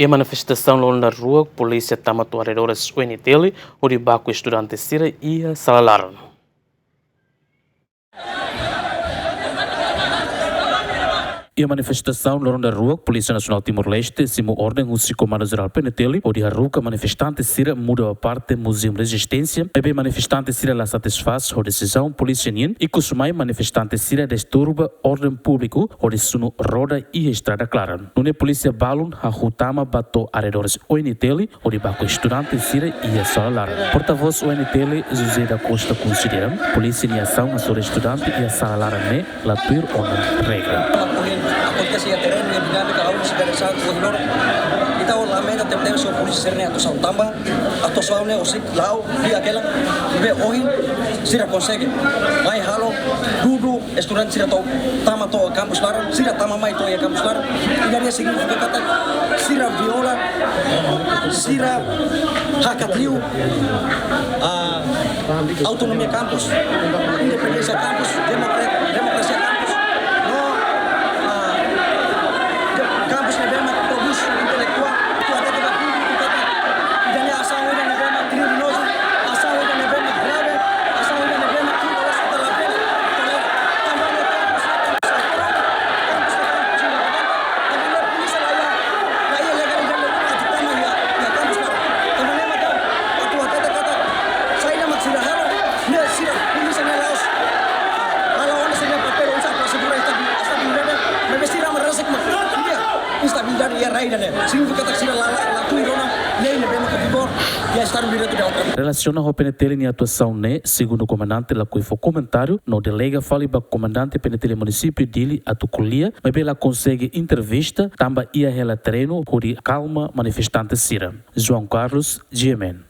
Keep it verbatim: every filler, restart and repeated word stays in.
Iha manifestasaun loron daruak, polísia tama to'o arredores U N T L hodi baku estudante sira iha sala laran. Iha manifestasaun loron daruak, Polísia Nasionál Timor-Leste simu orden husi Komandu Jerál P N T L hodi haruka manifestante sira muda ba parte Museum Rezisténsia, maibé manifestante sira la satisfás ho desizaun polísia nian, ikusmai manifestante sira disturba orden públiku hodi sunu roda iha estrada klaran. Nune'e polísia balun hahú tama ba to'o arredores U N T L hodi baku estudante sira iha sala laran. Portavós U N T L, José da Costa, konsidera polísia nia asaun hasoru estudante iha sala laran ne'e la tuir ona regra. Akontese iha terrenu, iha dinámika, aun sira satu, ita lamenta tebes ho polísia sira-nia atuasaun tanba atuasaun ne'e husik la'o, iha hela, be ohin sira konsege mai halo dudu estudante sira to'o tama to'o kampus laran, sira tama mai to'o iha kampus laran. Ida-ne'e signifika katak sira viola, sira hakat liu, ah, autonomia kampus, independénsia kampus, demokra-, demokrasia kampus. No, ah, kampus ne'ebé mak prodús intelektuál, atu hatete ba públiku katak ida-ne'e asaun ida ne'ebé mak kriminozu, asaun ida ne'ebé mak grave, asaun ida ne'ebé mak kriminozu, ita la bele tolera. Tanba ne'e kampus, kampus, kampus, kampus, kampus, kampus, polísia la iha, la iha legalidade atu tama iha, iha kampus laran. Tanba ne'e maka atu hatete katak saida mak sira halo, ne'e sira polísia ne'e la'ós halo ona sira-nia papél, oinsá prosedura estabilidade, maibé sira mak rasik mak kria estabilidade iha rai ida-ne'e. Signifika katak sira la, la, la tuir ona lei ne'ebé maka vigor iha Estadu Direitu Demokrátiku. Relasiona ho P N T L nia atuasaun ne'e, segundu komandante lakohi fó komentáriu, no delega fali ba komandante P N T L munisípiu Dili atu ko'alia, maibé la konsege entrevista, tanba iha hela terrenu hodi kalma manifestante sira. João Carlos, G M N.